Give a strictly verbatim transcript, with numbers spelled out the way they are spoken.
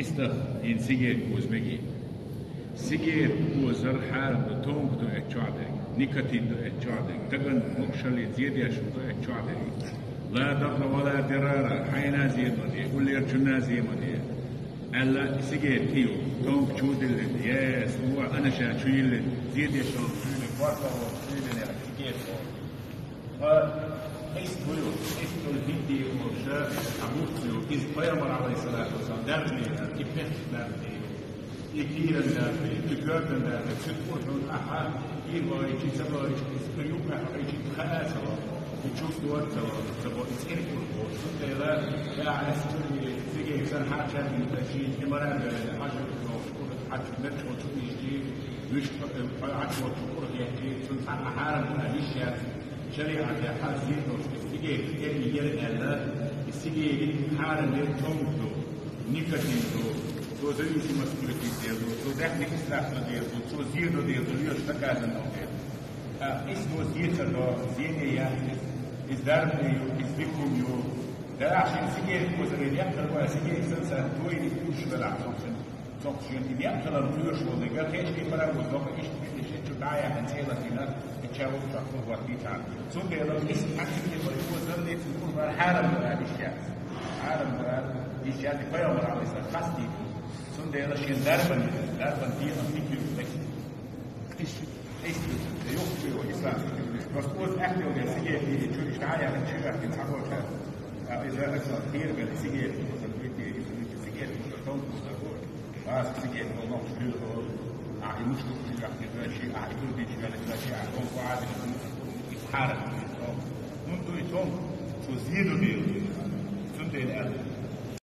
Иштта, хӀинца сигарет оза мегий. Сигарет озар хьарам ду, тонг ду эт чохь дерг, никотин ду эт чохь дерг, таган мукшаллин зедеш ду эт чохь дерг. Ла дарра ва ла дирара, хьайна зе ма де, уллерчунна зе ма де. Аьлла, сигарет тӀе ю, тонг чу диллина, е, суо анаша чу йиллина, зедеш чу йиллина, кортал чу йиллина, сигарет ю. Ткъа къист хӀун ю? Къист хӀун хӀинтӀе ю олуша, хьан буц ю? Иза пайхамар, алейхиссалату вассалам, дарбанера, и пехча дарбане ю, и кийран дарбане, и коьртан дарбане, цуьнан урхьун ахьа, кийра бахийча, ца бахийча, иза кхин юкъахь хьахийча, хаа ца ло, и чувствовать ца ло, ца бо, и цӀерга урхо. Цундела, я, ас чу и циге сан хьача дийта, ший тӀе мара бевелла, хьажа йолуш, урхьа хьача, меттахо чу ишти, вуьшта, хьача волчу урхетти, цунна цхьа а хьарам а йиш яц. ШариӀатехь хьан зен долуш, и сигарет тӀе яра аьлла, и сигарет хьарам ду, тонг ду, никотин ду, цо зависимость кхетийта деза ду, цо даьхни исраф дан деза ду, цо зе дан деза ду, лоьцуш наказан дан деза. ТӀаккха иза зе ца до, зене яц иза, иза дарбане ю, иза дика хӀума ю. Делахь шен сигарет озаре деккхар вай, сигарет санна цара тойне уьш велахь, цунах шен Цунах шена и некъ хилар кхоьруш волу дерг, кхечу кепара а ву доккха иштта битиш, и чу дӀаяхьна цӀе латийна, и ча вукху чохь хӀума хӀоттийчхьана. Цундела иштта хьан хӀинца вай озанна цуьнан урхар хьарам бара йиш яц. Хьарам бара йиш яц, и пайхамар, алейхиссалам, хастийна. Цундела шен дарбан, дарбан декъам дика ю. Иштта, иштта, юххе вай исламский куьйгаш. Просто оза аьхкеллера сигарет чу иштта дӀаяхьна, чу яхкина цхьаболчара. А иза аса кхерабелла сигарет оза, сигарет оза, тонг оза. Аса сигарет оза, нохча хир оза. А и муштух чу яхкина, ши а и гурдин чу яхкина, ши а тонг оза, и хьарам. ХӀунда ду и тонг? Цо зе дан дела. Цундела аьлла.